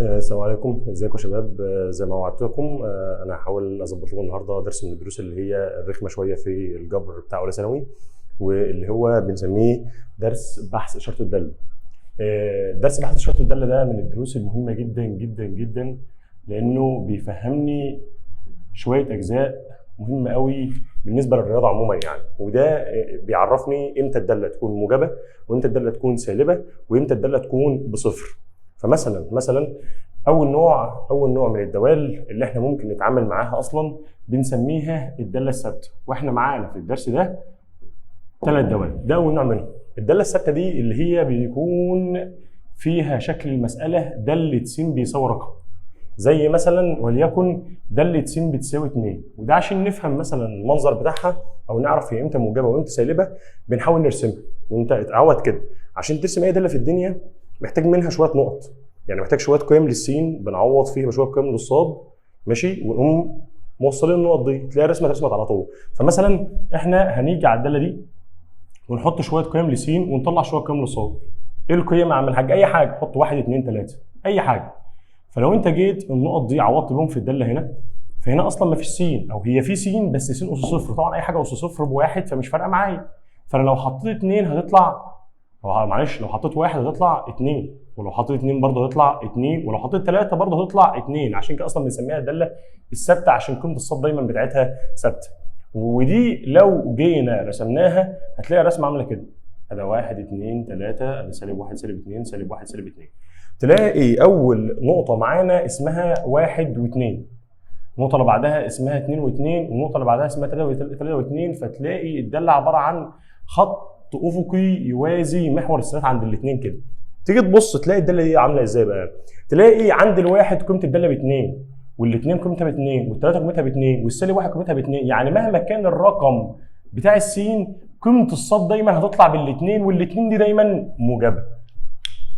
السلام عليكم، ازيكم يا شباب؟ زي ما وعدتكم، انا هحاول اظبط لكم النهارده درس من الدروس اللي هي الرخمه شوية في الجبر بتاع اولى ثانوي، واللي هو بنسميه درس بحث اشارة الداله. درس بحث اشارة الدالة ده من الدروس المهمة جدا جدا جدا، لانه بيفهمني شوية اجزاء مهمة قوي بالنسبة للرياضة عموما يعني. وده بيعرفني امتى الدالة تكون موجبه، وامتى الدالة تكون سالبه، وامتى الدالة تكون بصفر. فمثلا اول نوع من الدوال اللي احنا ممكن نتعامل معاها اصلا بنسميها الدالة الثابته، واحنا معانا في الدرس ده ثلاث دوال. ده اول نوع منهم، الدالة الثابتة دي اللي هي بيكون فيها شكل المسالة داله س بيساوي رقم، زي مثلا وليكن داله س بتساوي 2. وده عشان نفهم مثلا المنظر بتاعها او نعرف هي امتى موجبه وامتى سالبه بنحاول نرسمها. وانت اتعود كده، عشان ترسم اي داله في الدنيا محتاج منها شوية نقط، يعني محتاج شوية قيم للسين بنعوض فيها بشوية قيم للصاد، ماشي؟ ونقوم موصلين النقط دي تلاقي الرسمة اترسمت على طول. فمثلا احنا هنيجي على الدالة دي ونحط شوية قيم لسين ونطلع شوية قيم لصاد. ايه القيم يا عم الحاج؟ اي حاجه، حط 1 2 3، اي حاجه. فلو انت جيت النقط دي عوضت بهم في الدالة هنا، فهنا اصلا ما فيش س، او هي في س بس س اس صفر. طبعا اي حاجة اس صفر بواحد، فمش فارقه معايا. فانا لو حطيت 2 هتطلع، أو معلش، لو حطيت واحد هتطلع 2، ولو حطيت 2 برضه هتطلع 2، ولو حطيت 3 برضه هتطلع 2. عشان كده اصلا بنسميها الدالة الثابته، عشان قيمة الصاد دايما بتاعتها ثابته. ودي لو جينا رسمناها هتلاقي الرسمة عامله كده: ادي 1 2 3، ادي سالب 1 سالب 2 سالب 1 سالب 2. تلاقي اول نقطة معانا اسمها 1 و2، النقطة اللي بعدها اسمها 2 و2، والنقطة اللي بعدها اسمها 3 و2. فتلاقي الدالة عبارة عن خط افقي يوازي محور السينات عند الاثنين كده. تيجي تبص تلاقي الدالة دي عامله ازاي بقى؟ تلاقي عند الواحد قيمة الدالة باثنين، والاثنين قيمتها باثنين، والثلاثة قيمتها باثنين، والسالب واحد قيمتها باثنين. يعني مهما كان الرقم بتاع السين، قيمة الصاد دايما هتطلع بالاثنين، والاثنين دي دايما موجبه.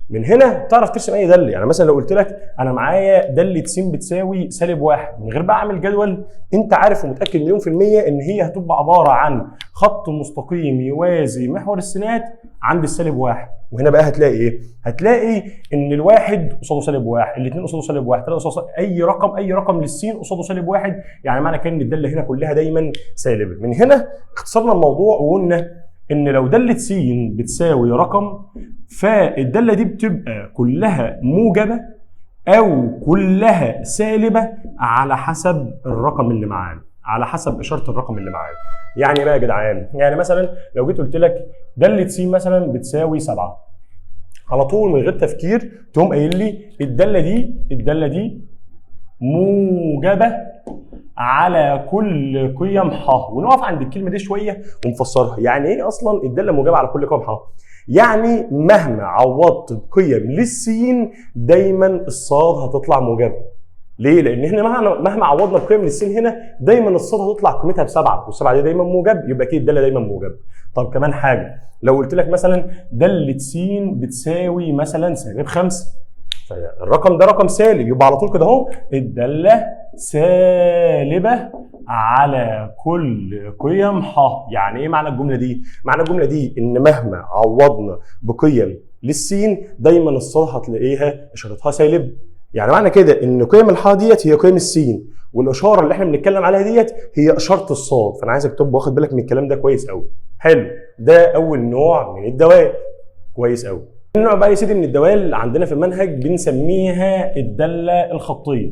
من هنا تعرف ترسم اي داله. يعني مثلا لو قلت لك انا معايا داله س بتساوي سالب واحد، من غير بقى اعمل جدول، انت عارف ومتاكد مليون في المية ان هي هتبقى عبارة عن خط مستقيم يوازي محور السينات عند السالب واحد. وهنا بقى هتلاقي ايه؟ هتلاقي ان الواحد قصاده سالب واحد، الاثنين قصاده سالب واحد، ثلاثة قصاده، اي رقم، اي رقم للسين قصاده سالب واحد. يعني معنى كده ان الدالة هنا كلها دايما سالبه. من هنا اختصرنا الموضوع وقلنا ان لو داله س بتساوي رقم، فالداله دي بتبقى كلها موجبه او كلها سالبه على حسب الرقم اللي معانا، على حسب اشارة الرقم اللي معانا. يعني ايه بقى يا جدعان؟ يعني مثلا لو جيت قلت لك داله س مثلا بتساوي 7، على طول من غير تفكير تقوم قايل لي الداله دي موجبه على كل قيم ح. ونقف عند الكلمة دي شوية ونفسرها. يعني ايه اصلا الدالة موجبه على كل قيم ح؟ يعني مهما عوضت بقيم للسين دايما الصاد هتطلع موجبه. ليه؟ لان احنا مهما عوضنا بقيم للسين هنا دايما الصاد هتطلع قيمتها بسبعة، والسبعة دي دايما موجب، يبقى اكيد الدالة دايما موجب. طب كمان حاجه، لو قلت لك مثلا داله س بتساوي مثلا سالب 5، فالرقم ده رقم سالب، يبقى على طول كده اهو الدالة سالبه على كل قيم ح. يعني ايه معنى الجملة دي؟ معنى الجملة دي ان مهما عوضنا بقيم للسين دايما الصاد هتلاقيها اشارتها سالب. يعني معنى كده ان قيم الحاء ديت هي قيم السين، والاشارة اللي احنا بنتكلم عليها ديت هي اشارة الصاد. فانا عايزك تبقى واخد بالك من الكلام ده كويس قوي. حلو، ده اول نوع من الدوال، كويس قوي. النوع بقى يا سيدي من الدوال عندنا في المنهج بنسميها الدالة الخطيه،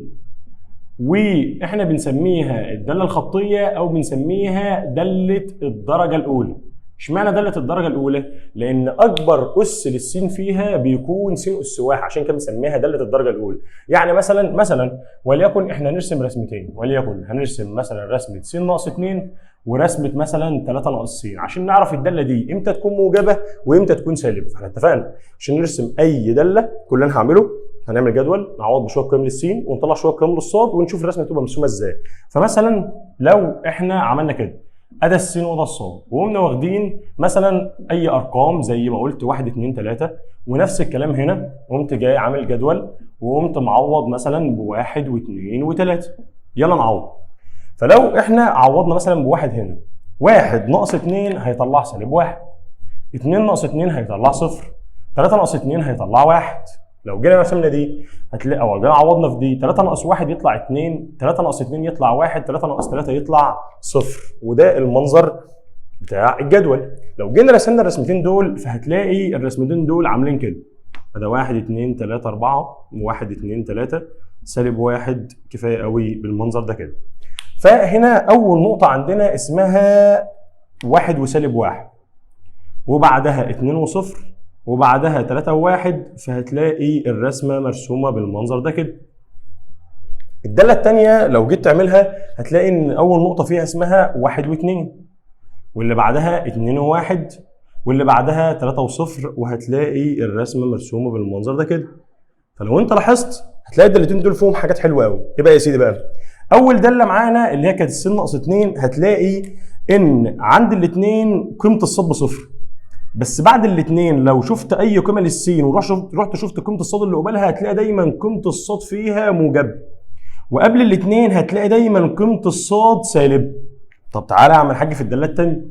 واحنا بنسميها الدالة الخطية او بنسميها داله الدرجة الاولى. اشمعنى داله الدرجة الاولى؟ لان اكبر اس للسين فيها بيكون س اس واحد، عشان كده بنسميها داله الدرجة الاولى. يعني مثلا وليكن احنا نرسم رسمتين، وليكن هنرسم مثلا رسمه س ناقص 2 ورسمه مثلا 3 ناقص س، عشان نعرف الدالة دي امتى تكون موجبه وامتى تكون سالبه. فاحنا اتفقنا عشان نرسم اي داله كل اللي هعمله هنعمل جدول، نعوض بشوية قيم للسين ونطلع شوية قيم للصاد، ونشوف الرسمة تبقى مرسومه ازاي. فمثلا لو احنا عملنا كده، ادي السين وده الصاد، وقمنا واخدين مثلا اي ارقام زي ما قلت 1 2 3، ونفس الكلام هنا قمت جاي عامل جدول وقمت معوض مثلا بواحد واثنين وثلاثة. يلا نعوض. فلو احنا عوضنا مثلا بواحد هنا، واحد ناقص اتنين هيطلع سالب واحد، اتنين ناقص اتنين هيطلع صفر، تلاتة ناقص اتنين هيطلع واحد. لو جينا رسمنا دي هتلاقي، او جينا عوضنا في دي 3 ناقص 1 يطلع 2، 3 ناقص 2 يطلع 1، 3 ناقص 3 يطلع 0. وده المنظر بتاع الجدول. لو جينا رسمنا الرسمتين دول فهتلاقي الرسمتين دول عاملين كده، ده 1 2 3 4 1 2 3 سالب 1، كفاية قوي بالمنظر ده كده. فهنا اول نقطة عندنا اسمها 1 وسالب 1، وبعدها 2 و0، وبعدها 3 و1، فهتلاقي الرسمة مرسومه بالمنظر ده كده. الدالة الثانية لو جيت تعملها هتلاقي ان اول نقطة فيها اسمها 1 و2، واللي بعدها 2 و1، واللي بعدها 3 و0، وهتلاقي الرسمة مرسومه بالمنظر ده كده. فلو انت لاحظت هتلاقي الدالتين دول فيهم حاجات حلوة قوي. ايه بقى يا سيدي بقى؟ اول داله معانا اللي هي كانت السين ناقص 2، هتلاقي ان عند الاثنين قيمة الصاد بصفر، بس بعد الاثنين لو شفت اي قيمة للسين ورحت شفت قيمة الصاد اللي قبالها هتلاقي دايما قيمة الصاد فيها موجب، وقبل الاثنين هتلاقي دايما قيمة الصاد سالب. طب تعالى اعمل حاجة في الدالة الثانية.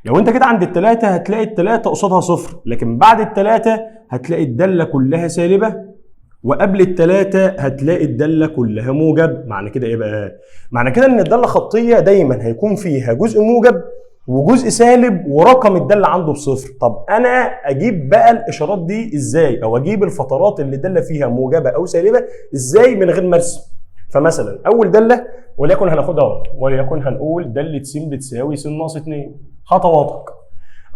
لو انت كده عند الثلاثة هتلاقي الثلاثة قصادها صفر، لكن بعد الثلاثة هتلاقي الدالة كلها سالبه، وقبل الثلاثة هتلاقي الدالة كلها موجب. معنى كده ايه بقى؟ معنى كده ان الدالة الخطية دايما هيكون فيها جزء موجب وجزء سالب ورقم الدالة عنده بصفر. طب انا اجيب بقى الاشارات دي ازاي، او اجيب الفترات اللي الدالة فيها موجبه او سالبه ازاي من غير ما ارسم؟ فمثلا اول داله وليكن هناخدها اهو، وليكن هنقول داله س بتساوي س ناقص 2. خطواتك،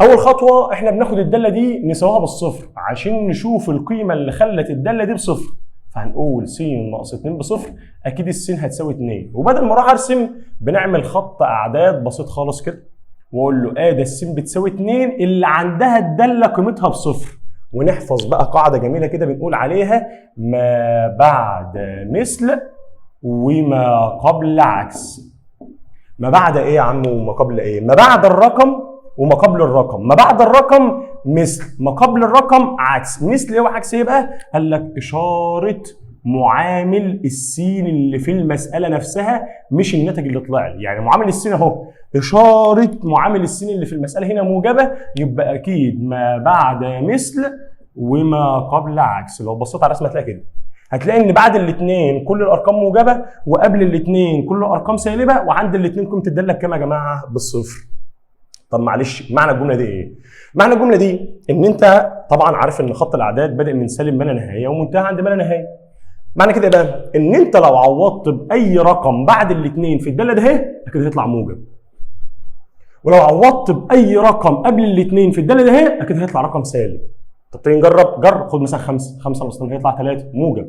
اول خطوة احنا بناخد الدالة دي نساويها بالصفر عشان نشوف القيمة اللي خلت الدالة دي بصفر. فهنقول س ناقص 2 بصفر، اكيد الس هتساوي 2. وبدل ما اروح ارسم بنعمل خط اعداد بسيط خالص كده، واقول له ادي الس بتساوي 2 اللي عندها الدالة قيمتها بصفر. ونحفظ بقى قاعدة جميلة كده بنقول عليها ما بعد مثل وما قبل عكس. ما بعد ايه يا عم وما قبل ايه؟ ما بعد الرقم وما قبل الرقم. ما بعد الرقم مثل، ما قبل الرقم عكس. مثل ايه وعكس ايه بقى؟ قال لك اشارة معامل السين اللي في المسالة نفسها، مش الناتج اللي طلع لي. يعني معامل السين اهو، اشارة معامل السين اللي في المسالة هنا موجبه، يبقى اكيد ما بعد مثل وما قبل عكس. لو بصيت على الرسمة هتلاقي كده، هتلاقي ان بعد الاثنين كل الارقام موجبه، وقبل الاثنين كل الارقام سالبه، وعند الاثنين قيمة الدالة بكام يا جماعة؟ بالصفر. طب معلش، معنى الجملة دي ايه؟ معنى الجملة دي ان انت طبعا عارف ان خط الاعداد بادئ من سالب ما لا نهاية ومنتهى عند ما لا نهاية. معنى كده بقى ان انت لو عوضت باي رقم بعد الاثنين في الدالة ده اهي اكيد هيطلع موجب، ولو عوضت باي رقم قبل الاثنين في الدالة ده اهي اكيد هيطلع رقم سالب. طب تيجي نجرب، جرب، خد مثلا 5، 5 ناقص 2 هيطلع 3 موجب.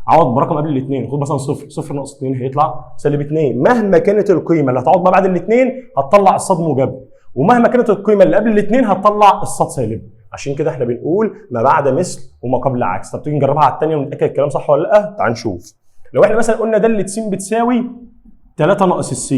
عوض برقم قبل الاثنين، خد مثلا 0، 0 ناقص 2 هيطلع سالب 2. مهما كانت القيمة اللي هتعوض بقى بعد الاثنين هتطلع الصاد موجب، ومهما كانت القيمة اللي قبل الاثنين هتطلع الصاد سالب. عشان كده احنا بنقول ما بعد مثل وما قبل عكس. طب تيجي نجربها على الثانية ونتاكد الكلام صح ولا لا؟ تعال نشوف. لو احنا مثلا قلنا داله س بتساوي 3 ناقص الس،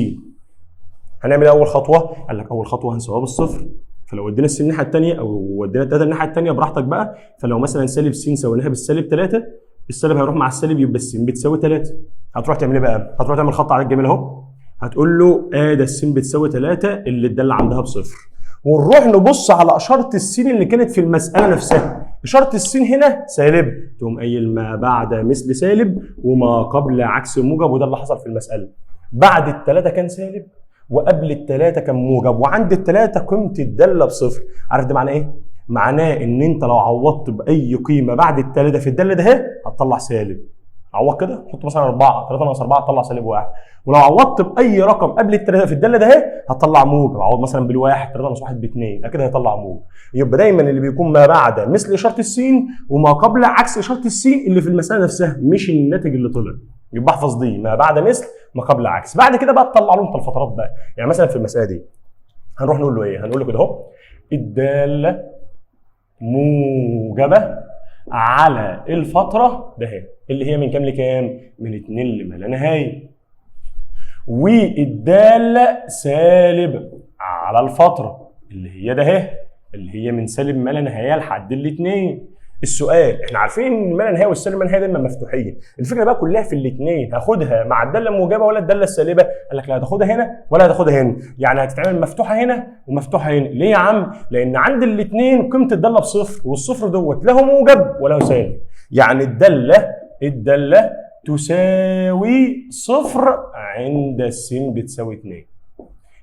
هنعمل ايه اول خطوة؟ قال لك اول خطوة هنساويها بالصفر. فلو ودينا الس الناحية الثانية او ودينا الثلاثة الناحية الثانية براحتك بقى. فلو مثلا سالب س سويناها بالسالب 3، السالب هيروح مع السالب يبقى الس بتساوي 3. هتروح تعمل ايه بقى؟ هتروح تعمل خط على الجميل اهو، هتقول له ده الس بتساوي 3 اللي الدالة عندها بصفر. ونروح نبص على اشارة السين اللي كانت في المسالة نفسها. اشارة السين هنا سالب، تقوم قايل ما بعد مثل سالب وما قبل عكس موجب، وده اللي حصل في المسالة. بعد الثلاثة كان سالب وقبل الثلاثة كان موجب، وعند الثلاثة قيمة الدالة بصفر. عارف ده معناه ايه؟ معناه ان انت لو عوضت باي قيمة بعد الثلاثة في الدالة ده اهي هتطلع سالب. عوض كده، حط مثلا 4، 3 ناقص 4 هتطلع سالب 1. ولو عوضت باي رقم قبل الثلاثة في الدالة ده اهي هتطلع موجب. عوض مثلا بالواحد، 3 ناقص 1 ب2، اكيد هيطلع موجب. يبقى دايما اللي بيكون ما بعد مثل اشارة السين وما قبل عكس اشارة السين اللي في المسالة نفسها، مش الناتج اللي طلع. يبقى احفظ دي، ما بعد مثل ما قبل عكس. بعد كده بقى تطلع له انت الفترات بقى. يعني مثلا في المسالة دي هنروح نقول له ايه؟ هنقول له كده اهو، الدالة موجبه على الفترة ده اهي اللي هي من كام لكام؟ من 2 لما لا نهاية. والداله سالبه على الفترة اللي هي ده اهي اللي هي من سالب ما لا نهاية لحد الاثنين. السؤال احنا عارفين ان ما لا نهاية والسالب ما لا نهاية دايما مفتوحين، الفكرة بقى كلها في الاثنين، هاخدها مع الدالة الموجبة ولا الدالة السالبه؟ قال لك لا هتاخدها هنا ولا هتاخدها هنا، يعني هتتعمل مفتوحة هنا ومفتوحه هنا. ليه يا عم؟ لان عند الاثنين قيمة الدالة بصفر، والصفر دوت له موجب وله سالب. يعني الدالة تساوي صفر عند السين بتساوي 2.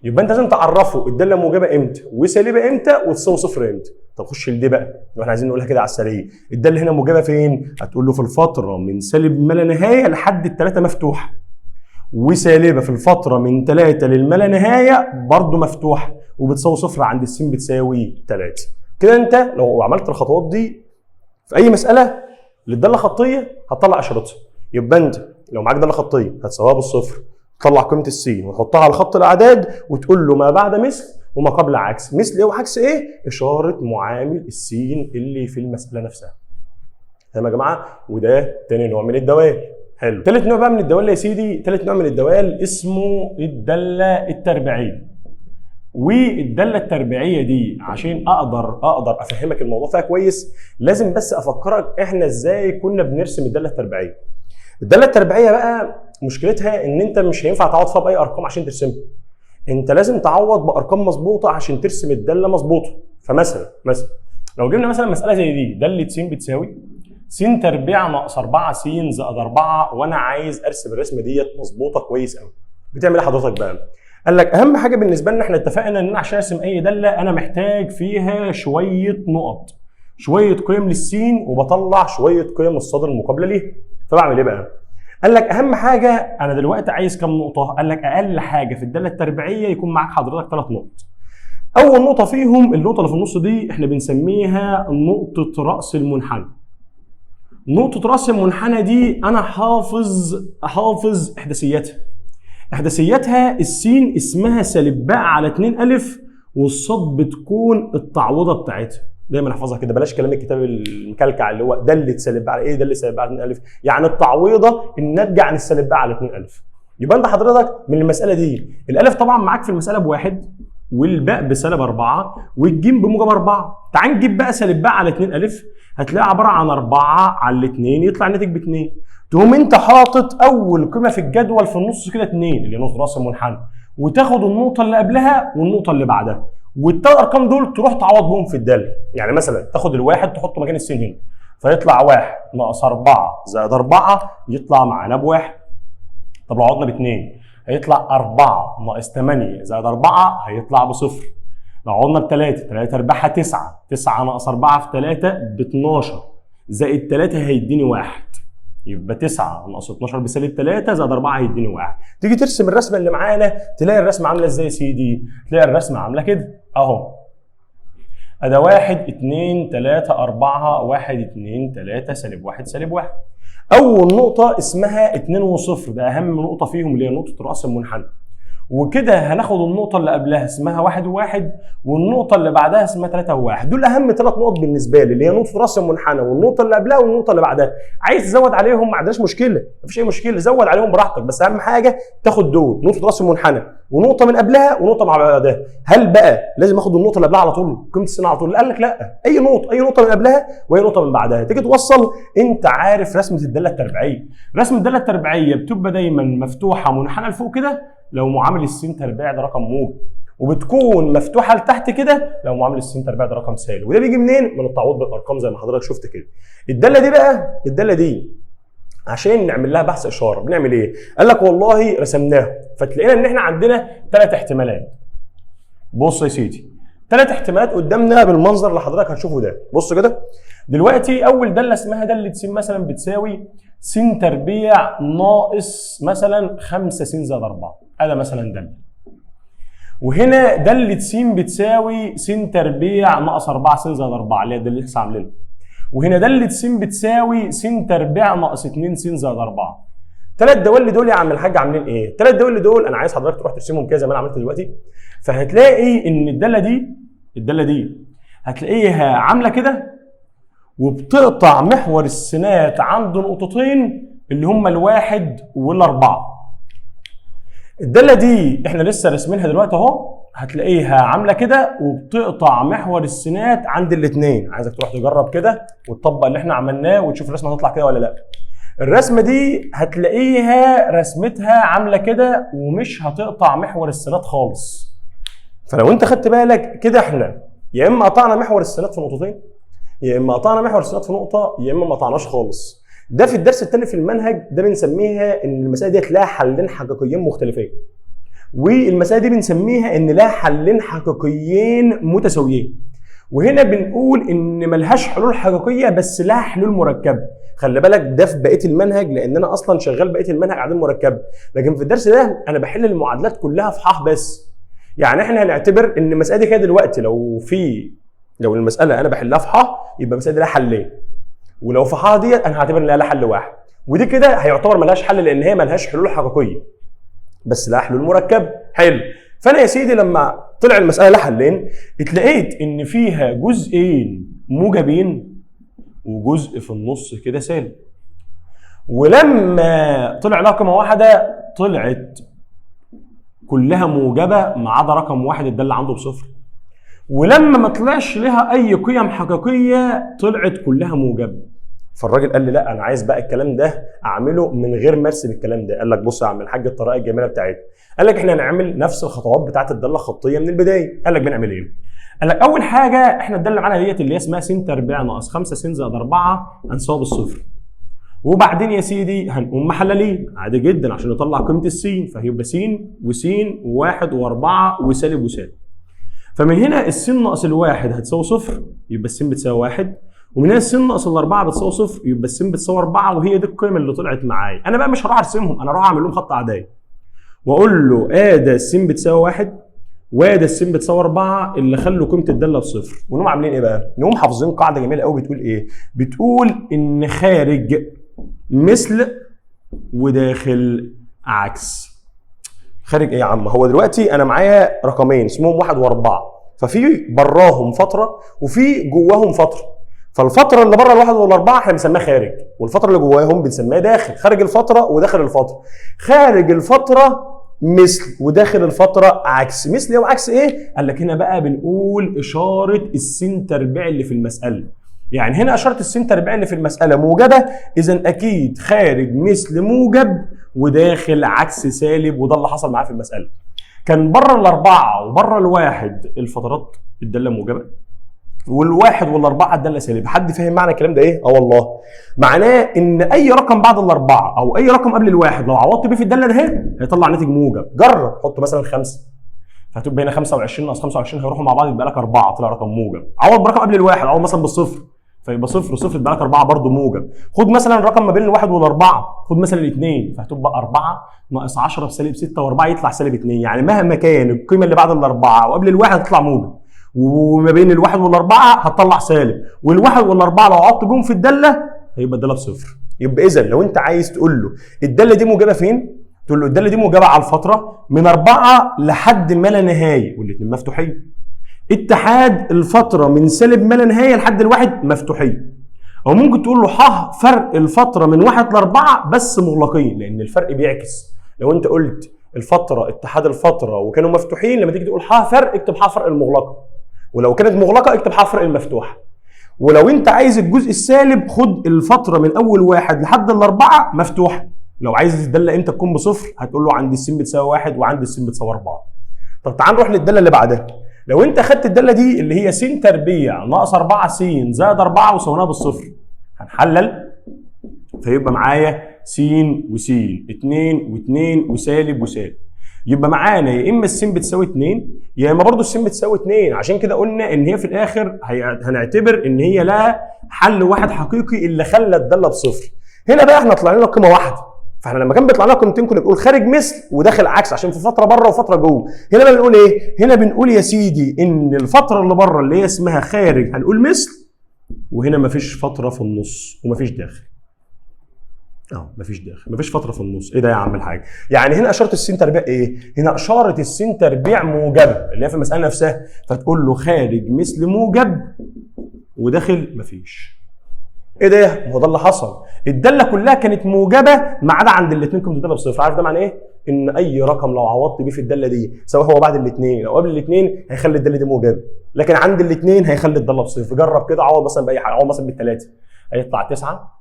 يبقى انت لازم تعرفه الدالة موجبه امتى وسالبه امتى وتساوي صفر امتى. طب خش لدي بقى لو احنا عايزين نقولها كده على السريع. الدالة هنا موجبه فين؟ هتقول له في الفترة من سالب ما لا نهاية لحد الثلاثة مفتوحة، وسالبه في الفترة من 3 للما لا نهاية برضه مفتوحة، وبتساوي صفر عند السين بتساوي 3. كده انت لو عملت الخطوات دي في اي مسالة للداله خطيه هتطلع اشارتها. يبقى انت لو معاك داله خطيه هتساويها بالصفر، تطلع قيمة السين وتحطها على خط الاعداد وتقول له ما بعد مثل وما قبل عكس. مثل ايه وعكس ايه؟ اشارة معامل السين اللي في المسالة نفسها. تمام يا جماعة؟ وده تاني نوع من الدوال. حلو. تالت نوع بقى من الدوال يا سيدي، تالت نوع من الدوال اسمه الدالة التربيعيه. والداله التربيعيه دي عشان اقدر افهمك الموضوع فيها كويس، لازم بس افكرك احنا ازاي كنا بنرسم الدالة التربيعيه. الدالة التربيعيه بقى مشكلتها ان انت مش هينفع تعوض فيها باي ارقام عشان ترسمها. انت لازم تعوض بارقام مظبوطة عشان ترسم الدالة مظبوطة. فمثلا لو جبنا مثلا مسالة زي دي، داله س بتساوي س تربيع ناقص 4 س زائد 4، وانا عايز ارسم الرسمة ديت مظبوطة كويس قوي. بتعمل ايه حضرتك بقى؟ قال لك اهم حاجة بالنسبة لنا، احنا اتفقنا ان انا عشان ارسم اي داله انا محتاج فيها شوية نقط، شوية قيم للسين، وبطلع شوية قيم الصاد المقابلة ليها. فبعمل ايه بقى؟ قال لك اهم حاجة انا دلوقتي عايز كام نقطة؟ قال لك اقل حاجة في الدالة التربيعيه يكون معاك حضرتك 3 نقط. اول نقطة فيهم النقطة اللي في النص دي احنا بنسميها نقطة راس المنحنى. نقطة راس المنحنى دي انا حافظ احداثياتها. احداثياتها السين اسمها سالب باء على 2 الف، والصاد بتكون التعويضه بتاعتها. دايما احفظها كده، بلاش كلام الكتاب المكلكع اللي هو دلت سالب باء على ايه، دلت سالب باء على 2 الف، يعني التعويضه الناتجة عن السالب باء على 2 الف. يبقى انت حضرتك من المسالة دي الالف طبعا معاك في المسالة بواحد، والباء بسالب 4، والجيم بموجب 4. تعال نجيب بقى سالب باء على 2 الف، هتلاقيها عبارة عن 4 على 2، يطلع الناتج ب 2. تقوم انت حاطط اول قيمة في الجدول في النص كده 2 اللي هي نقطة راس المنحنى، وتاخد النقطة اللي قبلها والنقطة اللي بعدها، والثلاث ارقام دول تروح تعوض بهم في الدالة. يعني مثلا تاخد الواحد تحطه مكان السين هنا، فيطلع 1 ناقص 4 زائد 4 يطلع معانا بواحد. طب لو عوضنا باثنين هيطلع 4 ناقص 8 زائد 4 هيطلع بصفر. لو عوضنا بثلاثة، 3 ارباعها 9، 9 ناقص 4 في 3 ب 12 زائد 3 هيديني 1، يبقى 9 ناقص 12 بسالب 3 زائد 4 هيديني 1. تيجي ترسم الرسمة اللي معانا تلاقي الرسمة عامله ازاي يا سيدي؟ تلاقي الرسمة عامله كده اهو، ادا 1 2 3 4 1 2 3 سالب 1 سالب 1. اول نقطة اسمها 2 و0، ده اهم نقطة فيهم اللي هي نقطة راس المنحنى. وكده هناخد النقطة اللي قبلها اسمها 1 و1، والنقطة اللي بعدها اسمها 3 و1. دول أهم 3 نقط بالنسبة لي، اللي هي نقطة راس المنحنى والنقطة اللي قبلها والنقطة اللي بعدها. عايز تزود عليهم ما عندناش مشكلة، مفيش أي مشكلة، زود عليهم براحتك، بس أهم حاجة تاخد دول، نقطة راس المنحنى ونقطة من قبلها ونقطة مع بعدها. هل بقى لازم آخد النقطة اللي قبلها على طول، قيمة السين على طول؟ قال لك لا، أي نقطة، أي نقطة من قبلها وأي نقطة من بعدها. تيجي توصل، أنت عارف رسمة الدالة التربيعية. رسمة الدالة التربيعية بتبقى دايما مفتوحة منحنى لفوق كده لو معامل السين تربيع ده رقم موجب، وبتكون مفتوحة لتحت كده لو معامل السين تربيع ده رقم سالب. وده بيجي منين؟ من التعويض بالارقام زي ما حضرتك شفت كده. الدالة دي بقى، الدالة دي عشان نعمل لها بحث اشارة بنعمل ايه؟ قال لك والله رسمناها، فتلاقينا ان احنا عندنا 3 احتمالات. بص يا سيدي، 3 احتمالات قدامنا بالمنظر اللي حضرتك هتشوفه ده. بص كده دلوقتي، اول داله اسمها داله س مثلا بتساوي س تربيع ناقص مثلا 5 س زائد 4، هذا مثلا داله. وهنا داله س بتساوي س تربيع ناقص 4 س زائد 4 اللي هي الدالة اللي لسه عاملينها. وهنا داله س بتساوي س تربيع ناقص 2 س زائد 4. 3 دوال دول يا عم الحاج عاملين ايه؟ 3 دوال دول انا عايز حضرتك تروح ترسمهم كده زي ما انا عملت دلوقتي. فهتلاقي ان الدالة دي هتلاقيها عامله كده، وبتقطع محور السينات عند نقطتين اللي هما 1 وال4. الدالة دي احنا لسه راسمينها دلوقتي اهو، هتلاقيها عامله كده وبتقطع محور السينات عند الاثنين. عايزك تروح تجرب كده وتطبق اللي احنا عملناه وتشوف الرسمة هتطلع كده ولا لا. الرسمة دي هتلاقيها رسمتها عامله كده ومش هتقطع محور السينات خالص. فلو انت خدت بالك كده، احنا يا اما قطعنا محور السينات في نقطتين، يا اما قطعنا محور السينات في نقطة، يا اما ما قطعناش خالص. ده في الدرس الثاني في المنهج ده بنسميها ان المسالة ديت لها حلين حقيقيين مختلفين، والمسالة دي بنسميها ان لها حلين حقيقيين متساويين. وهنا بنقول ان ملهاش حلول حقيقية بس لها حلول مركبة. خلي بالك ده في بقية المنهج، لان انا اصلا شغال بقية المنهج اعداد مركبة، لكن في الدرس ده انا بحل المعادلات كلها في ح بس. يعني احنا هنعتبر ان المسالة دي كده دلوقتي لو المسالة انا بحلها في ح يبقى المسالة دي لها حلين، ولو في ح ديت انا هعتبر ان لها حل واحد، ودي كده هيعتبر ملهاش حل لان هي ملهاش حلول حقيقية بس لها حلول مركبة. حلو. فانا يا سيدي لما طلع المسالة لها حلين اتلقيت ان فيها جزئين موجبين وجزء في النص كده سالب، ولما طلع لها قيمة واحدة طلعت كلها موجبه ما عدا رقم واحد الدالة عنده بصفر، ولما ما طلعش لها اي قيم حقيقية طلعت كلها موجبه. فالراجل قال لي لا انا عايز بقى الكلام ده اعمله من غير ما ارسم الكلام ده. قال لك بص يا عم الحاج الطريقة الجميلة بتاعتنا، قال لك احنا هنعمل نفس الخطوات بتاعت الدالة الخطية من البداية. قال لك بنعمل ايه؟ قال لك اول حاجة احنا الدالة معانا ديت اللي هي اسمها س تربيع ناقص 5 س زائد 4 هنساوي بالصفر، وبعدين يا سيدي هنقوم محللين عادي جدا عشان نطلع قيمة السين، فهيبقى س وس وواحد واربعة وسالب وسالب. فمن هنا السين ناقص الواحد هتساوي صفر، يبقى السين بتساوي واحد، ومن هنا السين ناقص الاربعة بتساوي صفر، يبقى السين بتساوي اربعة، وهي دي القيم اللي طلعت معايا. انا بقى مش هروح ارسمهم، انا هروح اعمل لهم خط عدايه واقول له ادي السين بتساوي واحد وادي السين بتساوي اربعة اللي خلوا قيمة الدالة بصفر. ونقوم عاملين ايه بقى؟ نقوم حافظين قاعدة جميلة قوي بتقول ايه؟ بتقول ان خارج مثل وداخل عكس. خارج ايه يا عم؟ هو دلوقتي انا معايا رقمين اسمهم واحد واربعة، ففي براهم فترة وفي جواهم فترة. فالفتره اللي بره الواحد والاربعة احنا بنسميها خارج، والفترة اللي جواهم بنسميها داخل. خارج الفترة وداخل الفترة. خارج الفترة مثل وداخل الفترة عكس. مثل ايه وعكس ايه؟ قال لك هنا بقى بنقول اشارة السين تربيع اللي في المسالة. يعني هنا اشارة السين تربيع اللي في المسالة موجبه، اذا اكيد خارج مثل موجب وداخل عكس سالب، وده اللي حصل معاه في المسالة. كان بره الاربعة وبره الواحد الفترات الدالة موجبه، والواحد والاربعة الدالة سالب. حد فاهم معنى الكلام ده ايه؟ اه والله معناه ان اي رقم بعد الاربعة او اي رقم قبل الواحد لو عوضت بيه في الدالة ده هيطلع ناتج موجب. جرب حط مثلا 5، فهتبقى هنا 25 ناقص 25 هيروحوا مع بعض يبقى لك 4، طلع رقم موجب. عوض برقم قبل الواحد، عوض مثلا بالصفر فيبقى صفر صفر يبقى لك 4 برضه موجب. خد مثلا رقم ما بين الواحد والاربعة، خد مثلا الاثنين، فهتبقى 4 ناقص 10 بسالب 6 و4 يطلع سالب 2. يعني مهما كان القيمة اللي بعد الاربعة وقبل الواحد هتطلع موجب، وما بين الواحد والاربعة هتطلع سالب، والواحد والاربعة لو عوضت بيهم في الدالة هيبقى الدالة بصفر. يبقى اذا لو انت عايز تقول له الدالة دي موجبه فين، تقول له الدالة دي موجبه على الفترة من 4 لحد ما لا نهاية والاثنين مفتوحين. اتحاد الفترة من سالب ما لا نهاية لحد الواحد مفتوحين. او ممكن تقول له ح فرق الفترة من 1 ل4 بس مغلقين، لان الفرق بيعكس. لو انت قلت الفترة اتحاد الفترة وكانوا مفتوحين، لما تيجي تقول ح فرق اكتب ح فرق المغلقة، ولو كانت مغلقة اكتب ح فرق المفتوحة. ولو انت عايز الجزء السالب خد الفترة من اول واحد لحد الاربعة مفتوحة. لو عايز الدالة امتى تكون بصفر هتقول له عند السين بتساوي 1 وعند السين بتساوي 4. طب تعال نروح للداله اللي بعدها. لو انت خدت الدالة دي اللي هي س تربيع ناقص 4 س زائد 4 وسويناها بالصفر، هنحلل فيبقى معايا س وس 2 و2 وسالب وسالب. يبقى معانا يا اما الس بتساوي 2 يا اما برضه الس بتساوي 2. عشان كده قلنا ان هي في الاخر هنعتبر ان هي لها حل واحد حقيقي اللي خلى الدالة بصفر. هنا بقى احنا طلع لنا قيمة واحدة، فاحنا لما كان بيطلع لنا قيمتين كنا بنقول خارج مثل وداخل عكس عشان في فترة بره وفترة جوه. هنا بقى بنقول ايه؟ هنا بنقول يا سيدي ان الفترة اللي بره اللي هي اسمها خارج هنقول مثل، وهنا مفيش فترة في النص ومفيش داخل. مفيش داخل، مفيش فترة في النص. ايه ده يا عم الحاج؟ يعني هنا اشارة السين تربيع ايه؟ هنا اشارة السين تربيع موجبه اللي هي في المسالة نفسها، فتقول له خارج مثل موجب وداخل مفيش. ايه ده؟ ما هو ده اللي حصل. الدالة كلها كانت موجبه ما عدا عند الاثنين قيمة الدالة بصفر. عارف ده معناه ايه؟ ان اي رقم لو عوضت بيه في الدالة دي سواء هو بعد الاثنين او قبل الاثنين هيخلي الدالة دي موجبه، لكن عند الاثنين هيخلي الدالة بصفر. جرب كده، عوض مثلا باي حاجة، عوض مثلا بالثلاثة، هيطلع 9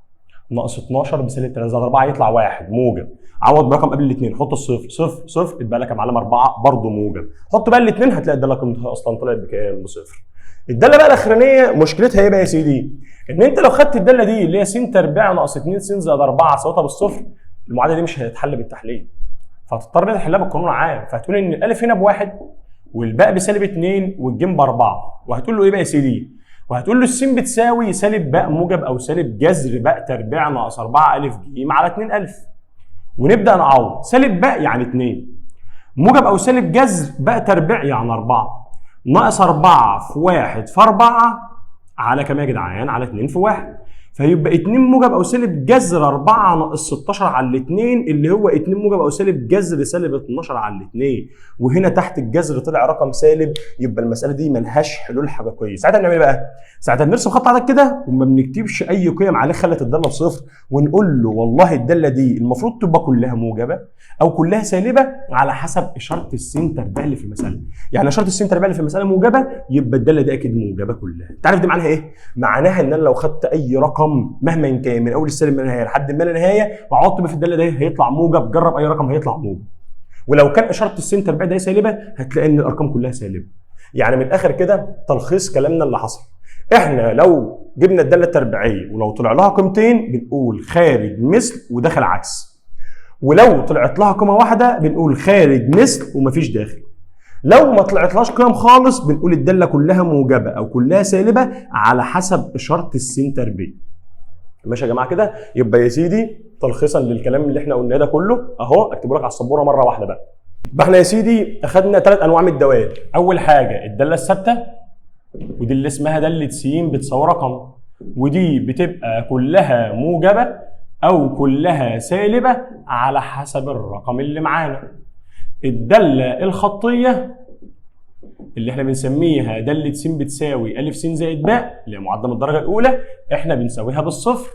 ناقص 12 بسالب 3 زائد 4 يطلع 1 موجب. عوض برقم قبل الاثنين، حط الصفر صفر صفر، يتبقى لك يا معلم 4 برضه موجب. حط بقى الاثنين هتلاقي الدالة قيمتها اصلا طلعت بكام؟ بصفر. الدالة بقى الاخرانية مشكلتها ايه بقى يا سيدي؟ ان انت لو خدت الدالة دي اللي هي س تربيع ناقص 2 س زائد 4 ساوتها بالصفر، المعادلة دي مش هتتحل بالتحليل، فهتضطر تحلها بالقانون العام. فهتقول ان الالف هنا بواحد والباء بسالب 2 والجيم باربعة، وهتقول له ايه بقى يا سيدي؟ وهتقول له السين بتساوي سالب باء موجب او سالب جذر باء تربيع ناقص 4 الف ج على 2 الف. ونبدا نعوض. سالب باء يعني 2، موجب او سالب جذر باء تربيع يعني 4، ناقص 4 في 1 في 4 على كام يا جدعان؟ على 2 في 1. فيبقى 2 موجب او سالب جذر 4 ناقص 16 على 2 اللي هو 2 موجب او سالب جذر سالب 12 على 2، وهنا تحت الجذر طلع رقم سالب، يبقى المسالة دي ملهاش حلول حقيقية. ساعتها بنعمل ايه بقى؟ ساعتها بنرسم خط عدد كده وما بنكتبش اي قيم عليه خلت الدالة بصفر، ونقول له والله الدالة دي المفروض تبقى كلها موجبه او كلها سالبه على حسب اشارة السين تربيع اللي في المسالة. يعني اشارة السين تربيع اللي في المسالة موجبه، يبقى الدالة دي اكيد موجبه كلها. انت عارف دي معناها ايه؟ معناها ان انا لو خدت اي رقم مهما كان من اول السالب ما لا نهاية لحد ما لا نهاية وعوضت بيه في الدالة دي هيطلع موجب. جرب اي رقم هيطلع موجب. ولو كان اشارة السين تربيع ده سالبه هتلاقي ان الارقام كلها سالبه. يعني من الاخر كده تلخيص كلامنا اللي حصل، احنا لو جبنا الدالة التربيعيه ولو طلع لها قيمتين بنقول خارج مثل وداخل عكس، ولو طلعت لها قيمة واحدة بنقول خارج مثل ومفيش داخل. لو ما طلعتلهاش قيم خالص بنقول الدالة كلها موجبه او كلها سالبه على حسب اشارة السين تربيع. ماشي يا جماعة كده؟ يبقى يا سيدي تلخيصا للكلام اللي احنا قلناه ده كله اهو، اكتبه لك على السبوره مرة واحدة بقى. يبقى احنا يا سيدي اخدنا 3 انواع من الدوال. اول حاجة الدالة الثابتة، ودي اللي اسمها داله س بتساوي رقم، ودي بتبقى كلها موجبه او كلها سالبه على حسب الرقم اللي معانا. الدالة الخطية اللي احنا بنسميها داله س بتساوي ا س زائد باء اللي هي معادلة من الدرجة الاولى، احنا بنساويها بالصفر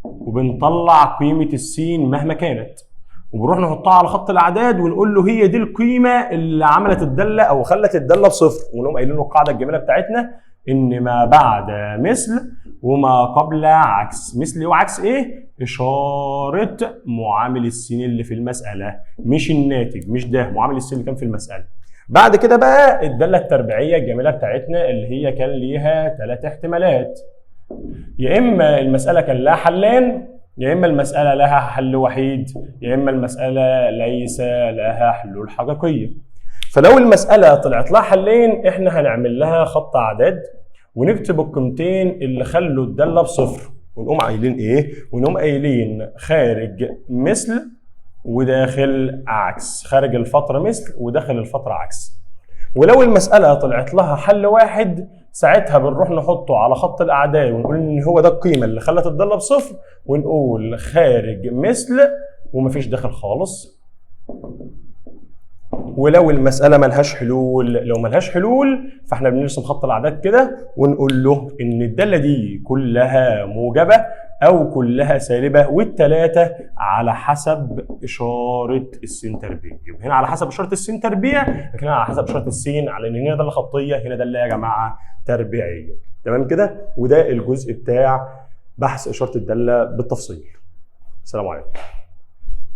وبنطلع قيمة السين مهما كانت، وبنروح نحطها على خط الاعداد ونقول له هي دي القيمة اللي عملت الدالة او خلت الدالة بصفر، ونقوم قايلين له القاعدة الجميلة بتاعتنا ان ما بعد مثل وما قبل عكس. مثل وعكس ايه؟ اشارة معامل السين اللي في المسالة، مش الناتج، مش ده معامل السين اللي كان في المسالة. بعد كده بقى الدالة التربيعيه الجميلة بتاعتنا اللي هي كان ليها 3 احتمالات، يا اما المسالة كان لها حلين، يا اما المسالة لها حل وحيد، يا اما المسالة ليس لها حلول حقيقية. فلو المسالة طلعت لها حلين احنا هنعمل لها خط اعداد ونكتب القيمتين اللي خلوا الدالة بصفر، ونقوم قايلين ايه؟ ونقوم قايلين خارج مثل وداخل عكس، خارج الفترة مثل وداخل الفترة عكس. ولو المسألة طلعت لها حل واحد ساعتها بنروح نحطه على خط الأعداد ونقول إن هو ده القيمة اللي خلت الدالة بصفر، ونقول خارج مثل ومفيش داخل خالص. ولو المسألة ملهاش حلول، لو ملهاش حلول فاحنا بنرسم خط الأعداد كده ونقول له إن الدالة دي كلها موجبة أو كلها سالبة، والتلاتة على حسب إشارة السين تربيع. يبقى هنا على حسب إشارة السين تربيع، لكن هنا على حسب إشارة السين، على إن هنا دالة خطية، هنا دالة يا جماعة تربيعية. تمام كده؟ وده الجزء بتاع بحث إشارة الدالة بالتفصيل. السلام عليكم.